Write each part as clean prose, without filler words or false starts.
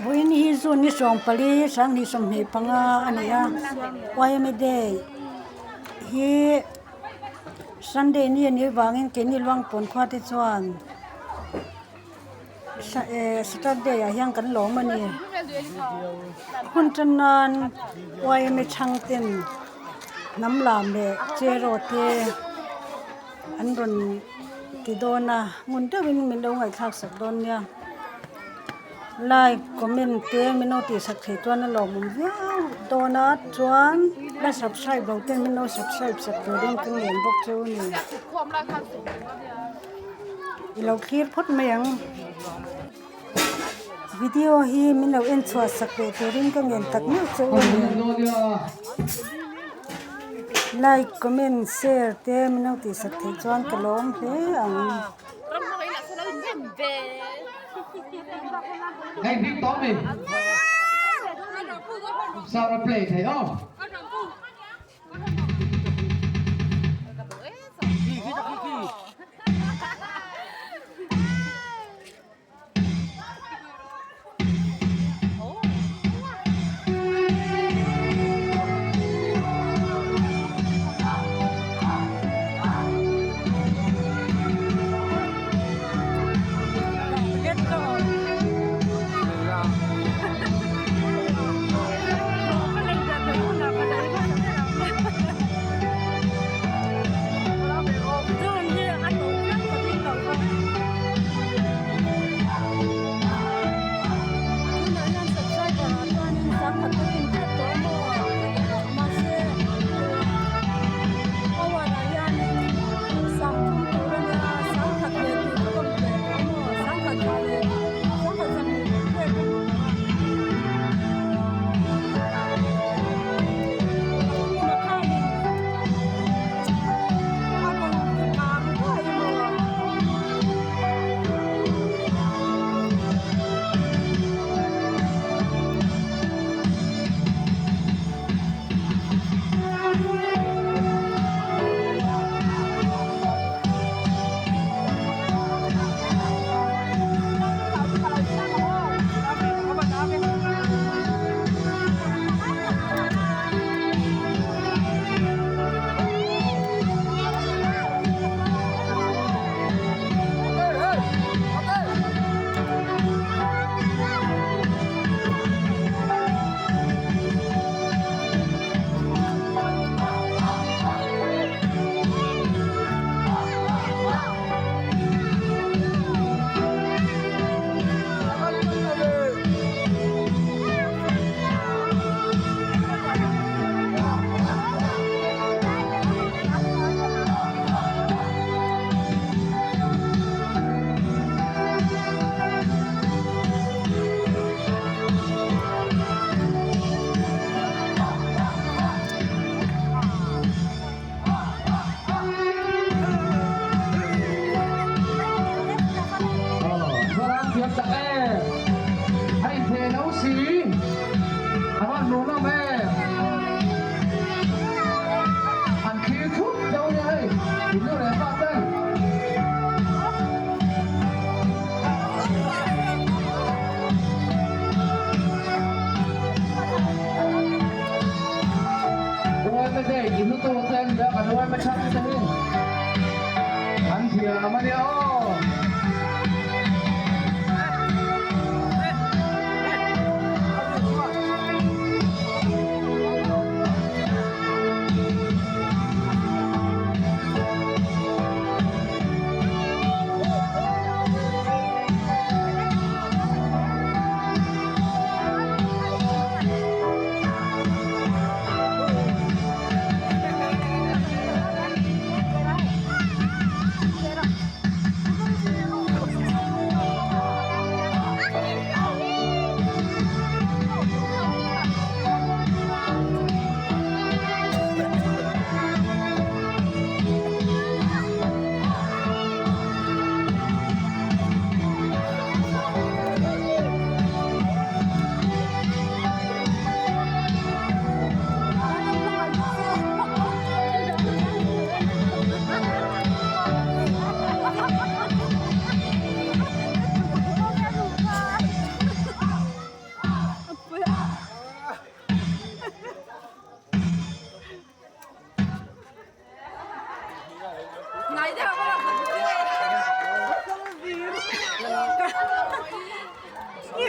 Vawiin hi June ni 14 2025 a ni a, YMA Day hi Sunday ni a nih avangin keini Luangpawn khua te chuan Saturday ah hian kan lawm a ni. Hun tan nan YMA chhang ten hnam lam leh cheraw te an rawn ti dawn a ngun deuhin min lo ngaihthlak sak dawn nia like comment te min lo tih sak theih chuan a lawmawm viau dawn a chuan la subscribe lo ten min lo subscribe sak tur dawn ka ngen bawk chu a ni i lo thlir phawt mai ang video hi min lo en chhuah sak leh turin ka ngen tak meuh che u a ni. Like comment share te min lo tih sak theih chuan ka lawm hle ang. Hei hming tawh mi Sara play thei aw.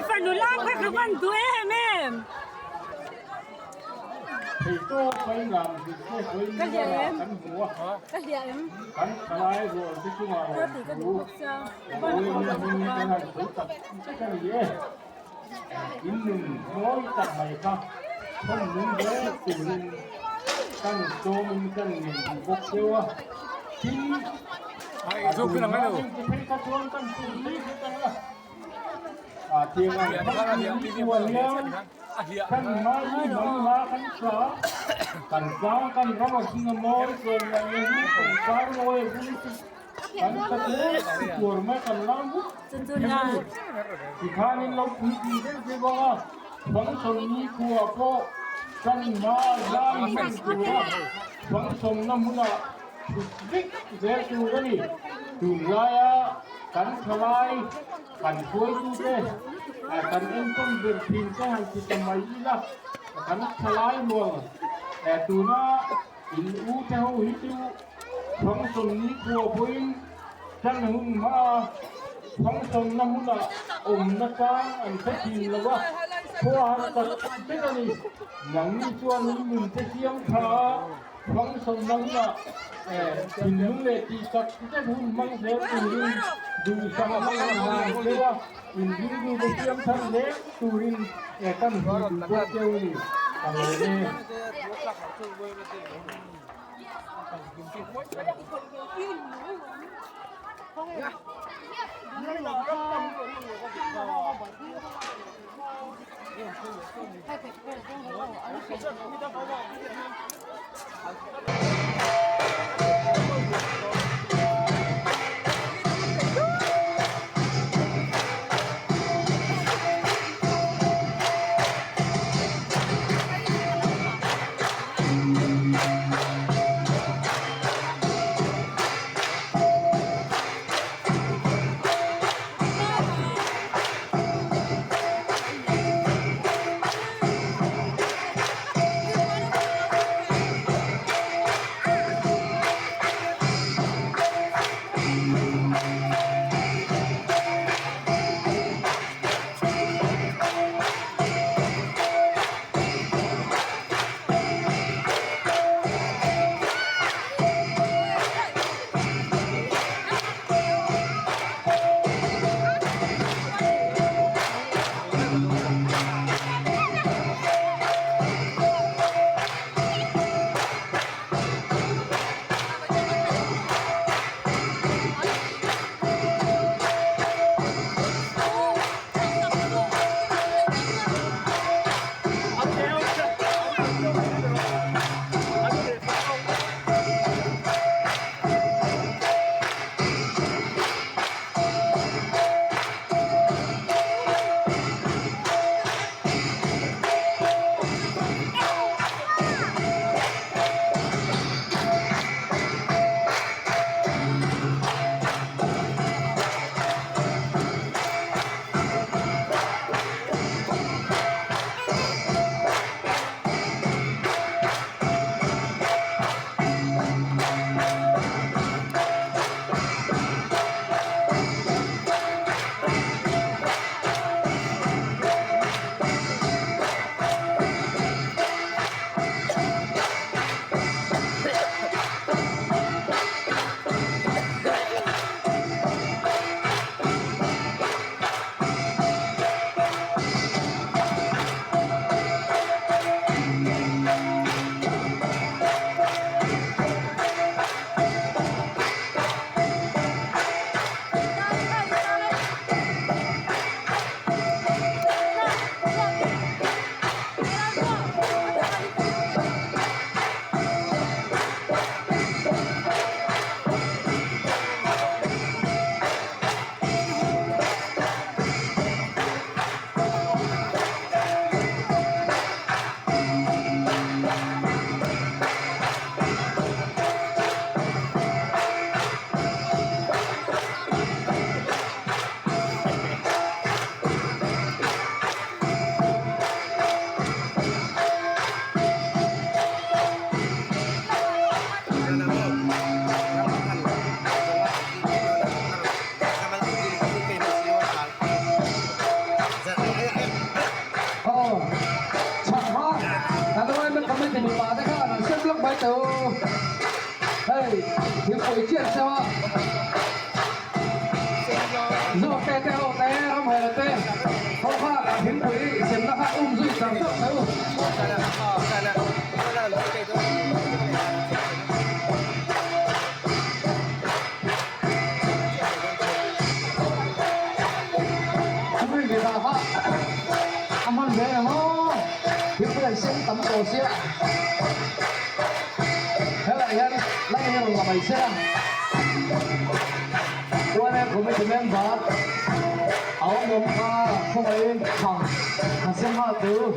I fanu lam kha ka van duh em em. Ka hliah em? Ka hliah em? Ka ti ka duh bawk sia. Van a awm lo bawk a. Kan hruaitute kan enkawl ber thin te han ti ta mai ila, kan thalai rual tuna in u te ho hi chu function nikhua pawhin tan hun hma a, function na hmunah awmna chang an hre thin lo va, khua har tak tak a ni. Nangni chuan in nun te siam tha a. Function na hunah thinlung leh tih tak zet hun hmang zel turin duhsak hmang a hlan deuh a, inringtu te siam thar zel turin kan hmuh duh bawk deuh a ni. Ka lawm e. teh u. Hei thingpui chiah cheu a. Zawk te te ho te ramhel te ho kha thingpui semna kha um zui char char teh u. Chumi mi dah kha a hman ve em aw, thingpui an sem tam tawh sia. Helai hian lai hi rawn la mai se a. YMA committee member a awm awm kha khawngaihin chhang han sem nghal tur.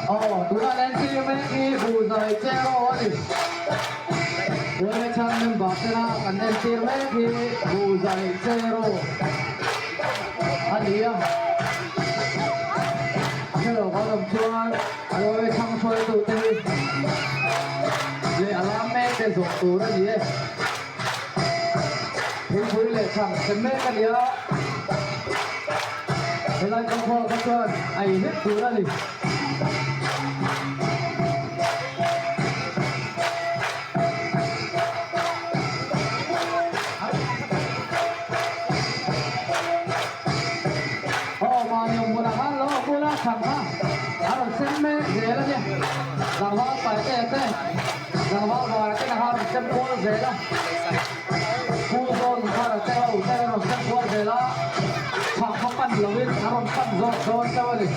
Aw, tunah Nancy mek hi buhzai che aw a ni. Puai chhan member tena kan entir mek hi buhzai che aw a ni a. A hre lo kan awm chuan a lo chhang hruaitute hi leh a lam mek te zawh tur a ni e. Thingpui leh chhang sem mek a ni a, helai kawngkhawr kha chuan a ei vek tur a ni. Aw mahni awm hmunah khan lo awm ula chhang kha a rawn sem mek zel a nia, tlangval paite te. Tlangval vara te kha rawn sem kual zel a, Pu Zawn vara te ho te rawn sem kual zel a, chhak kha pan lovin a rawn pan zawk dawn chauh a ni.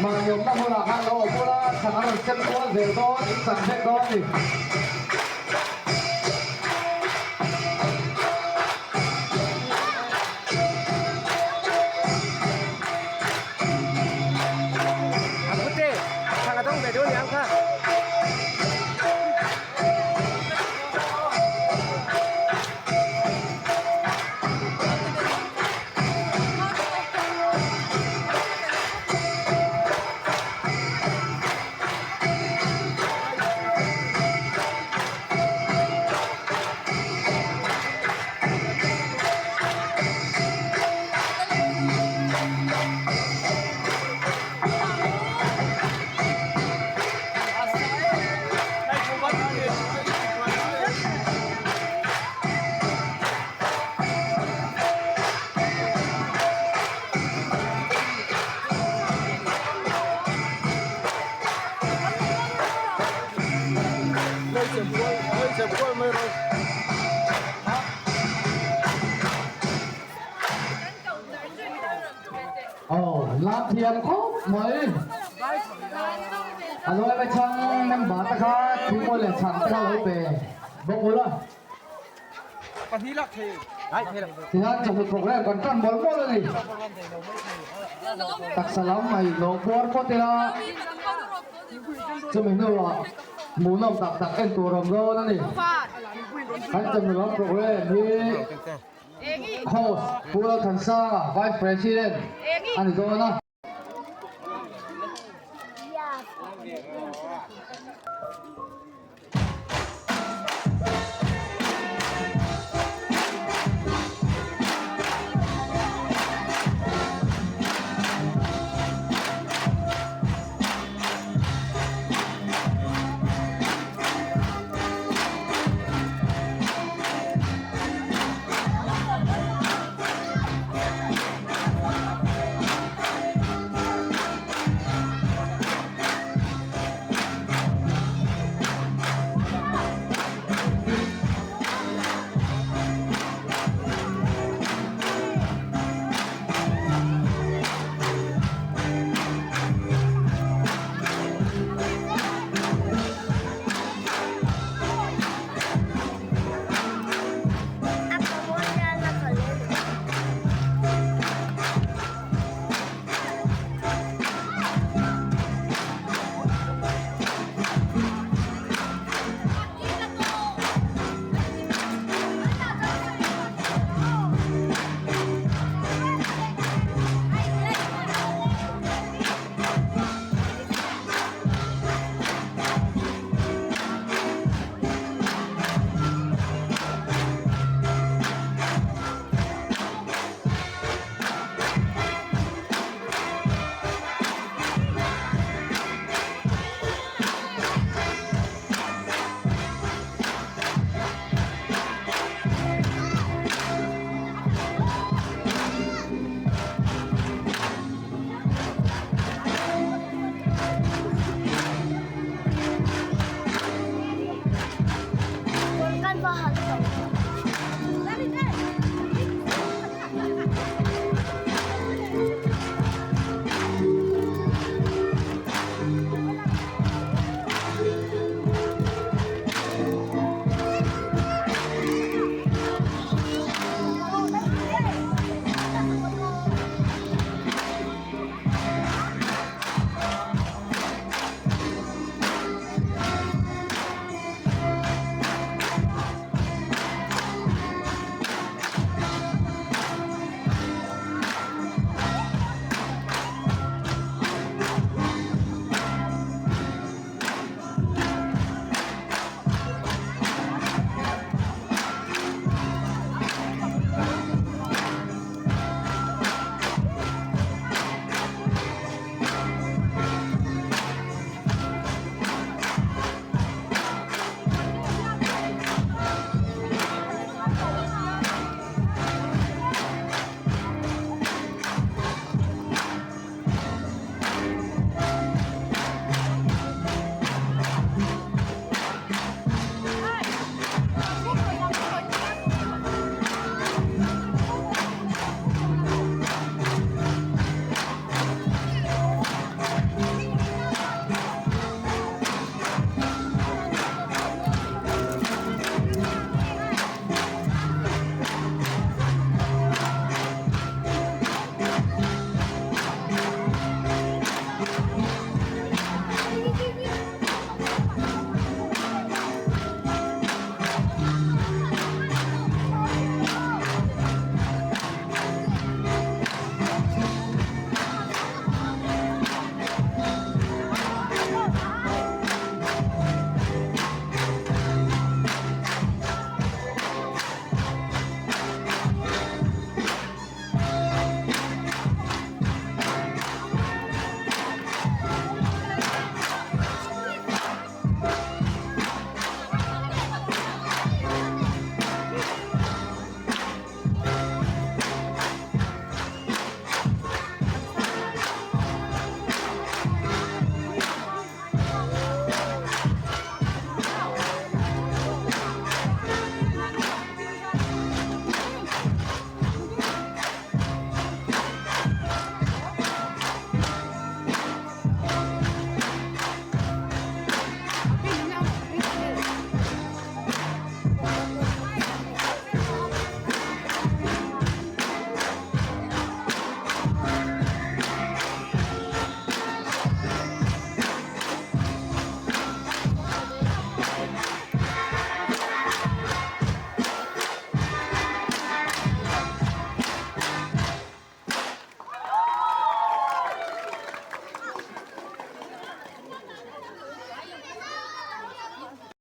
Mahni awmna hmunah khan lo awm ula, chhak a rawn sem kual zel dawn, in chan vek dawn a ni. Aw, lam thiam khawp mai. A lawi mai chhang member te kha thingpui leh chhang te kha lo pe bawk ula. Tihian chawhnu program kan tan mawlh mawlh a ni. Taksa lam mai lo puar phawt ila chumi hnuah hmuhnawm tak tak en tur awm dawn a ni. Kan chawhnu lam program hi Host Pu Lalthansanga, Vice President a ni dawn a. Han.